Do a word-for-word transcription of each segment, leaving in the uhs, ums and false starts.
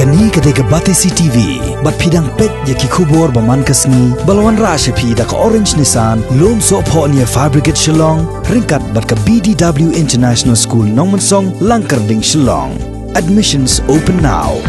Kane ka dei ka Batesi T V, bad phi dang peit ïa ki khubor ba man ka sngi, ba la wanrah sha phi da ka Orange Nissan, Lumsohphoh near Fire Brigade Shillong, ryngkat bad ka B D W International School Nongmensong, Langkyrding, Shillong. Admissions open now.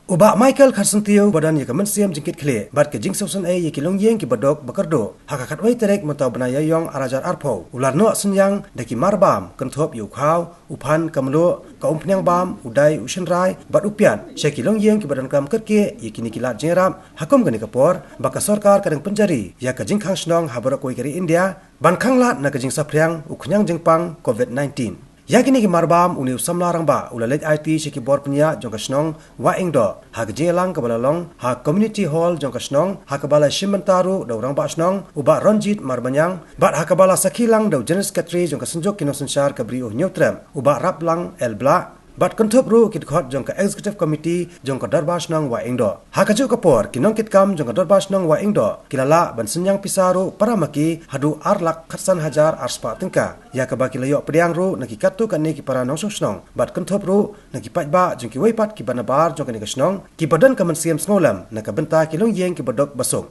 U Bah Michael Kharsyntiew ba don ïa ka mynsiem jingkitkhlieh bad ka jingsngewsynei ïa ki longïing kiba duk ba kyrduh, ha ka khatwei tarik mynta u bnai Ïaïong ar hajar arphew, u la noh synñiang da ki marbam, kynthup ïa u khaw, u phan, ka mluh, ka umphniang bam, u dai, u shynrai bad u piat sha ki longïing kiba donkam kyrkieh ïa kine ki lad jingïarap. Ha kum kane ka por ba ka sorkar ka dang pynjari ïa ka jingkhang shnong ha baroh kawei ka ri India, ban khanglad na ka jingsaphriang u khñiang jingpang covid nineteen. Ïa kine ki marbam, une u samla rangbah u la leit aiti sha ki bor pynïaid jong ka shnong Wahingdoh ha ka jingïalang kaba la long ha Community Hall jong ka shnong, ha kaba la shim bynta ruh da u rangbah shnong u Bah Ronjit Marbaniang, bad ha kaba la sakhi lang da u General Secretary jong ka Synjuk ki Nongsynshar ka Bri u Hynñiewtrep, u Bah Raplang L Blah, bad kynthup ruh ki dkhot jong ka Executive Committee jong ka Dorbar Shnong Wahingdoh. Ha kajuh ka por, ki nongkitkam jong ka Dorbar Shnong Wahingdoh ki la lah ban synñiang pisa ruh para ma ki haduh ar lak khatsan hajar ar spah tyngka, ïa kaba ki la ïoh pdiang ruh na ki katto katne ki para nongshong shnong bad kynthup ruh na ki paidbah jong kiwei pat ki bynta nabar jong kane ka shnong, kiba don ka mynsiem sngewlem na ka bynta ki longïing kiba duk ba suk.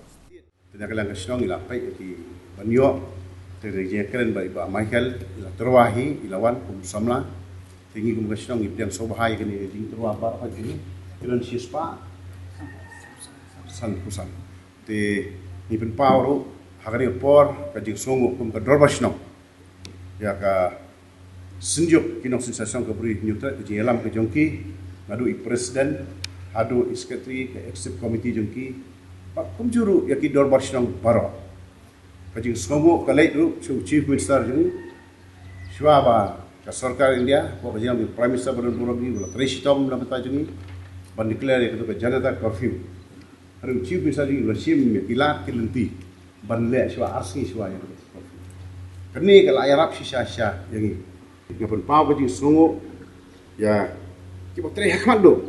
Te na ka liang ka shnong i la peit ïa ki ban ïoh. Te da jingkren bad i Bah Michael, i la tyrwa hi, i la wan kum u samla. Te ngi kum ka shnong ngi pdiang sngewbha ïa kane ka jingtyrwa baroh hi. Ki don shispah sanphew san. Te ngi pynpaw ruh ha kane ka por ka jingsngewnguh kum ka dorbar shnong, ïa ka Synjuk ki Nongsynshar Shnong ka Bri u Hynñiewtrep, ka jingïalam ka jong ki, naduh i president haduh i secretary, ka executive committee jong ki, bad kumjuh ruh ïa ki dorbar shnong baroh. Ka jingsngewnguh ka leit ruh sha u Chief Minister jong ngi, shuwa ba ka sorkar India, ka jingïalam ka Prime Minister ba don burom jong ngi, u la trei shitom na ka bynta jong ngi ban declare ïa kata ka Janata Curfew. Haduh u Chief Minister jong ngi u la shim ïa ki lad ki lynti ban leh shuwa, ar sngi shuwa ïa kata ka curfew. Kane ka la ïarap shisha shisha ïa ngi. Nga pynpaw ka jingsngewnguh ïa kiba trei ha khmat duh,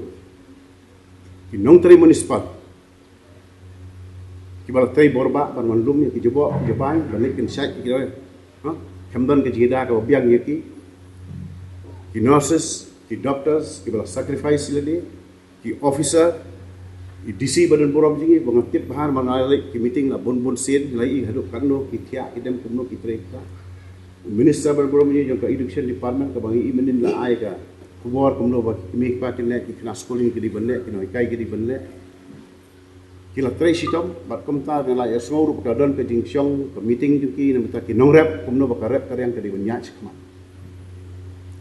ki nongtrei municipal kiba la trei bor bha ban wan lum ïa ki jaboh ki jabai, ban leit kynshait ïa ki, ha, khlem don ka jingïada kaba biang ïa ki, ki nurses, ki doctors kiba la sacrifice ïa lade, ki officer, i D C ba don burom jong ngi, ba nga tip bha namar nga la leit ki meeting la bun bun sien, la ïohi haduh katno ki thiah ki dem, kumno ki trei ka. Minister ba don burom jong ngi jong ka education department, kaba ngi i mynnin la ai ka khubor kumno ba ki kmie ki kpa kin leh, ki khynnah skul ki dei ban leh, ki nonghikai ki dei ban leh. Ki la trei shitom, bad kumta nga la ïohsngew ruh ba ka don ka jingshong ka meeting jong ki na bynta ki nongrep, kumno ba ka rep ka riang ka dei ban ïaid shakhmat.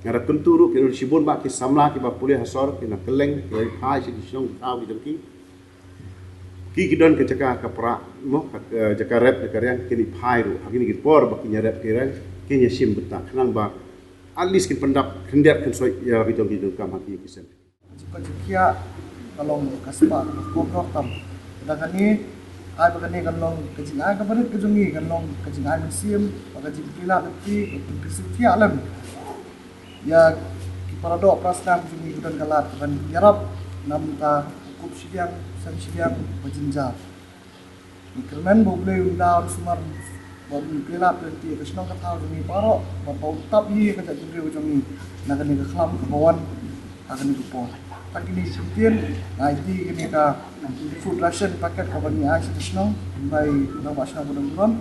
Nga da kyntu ruh ki don shibun bah ki samla kiba pule ha sor, ki na kylleng, ki la phai sha ki shnong ki thaw ki jong ki. Ki ki don ka jaka ka pra, mo, ka, ka jaka rep jaka riang, kin ïa phai ruh ha kine ki por ba kin ïa rep ki riang, kin ïa shim bynta, khnang ba at least kin pyndap khyndiat khynsoit ïa la ki jong ki jong ka ma ki ki sem. Ka jingkhiah ka long ka spah ka kordor tam. Da kane, ai ba kane kan long ka jingai kaba rit ka jong ngi, kan long ka jingai mynsiem, ba ka jingpyllait lynti, ka jingpynsngewthuh lem ïa ki para doh para snam jong ngi, ki don ka lad ka ban ïarap na bynta u kup shiliang, u seng shiliang, ba jynjar. Ngi kyrmen ba U Blei un da u sumar ba un pynlap lynti ïa ka shnong ka thaw jong ngi baroh, bad ba un tap ïa ka jaitbynriew jong ngi na kane ka khlam kaba wan ha kane ka por. Tang kine ki kyntien, nga aiti kane ka food ration packet kaba ngi ai sha ka shnong, bai nang ba shnong ba don burom,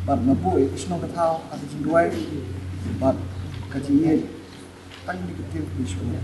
bad nga buh ïa ka shnong ka thaw ha ka jingduwai bad ka jingïeit. Tang kine ki kyntien, khublei shibun.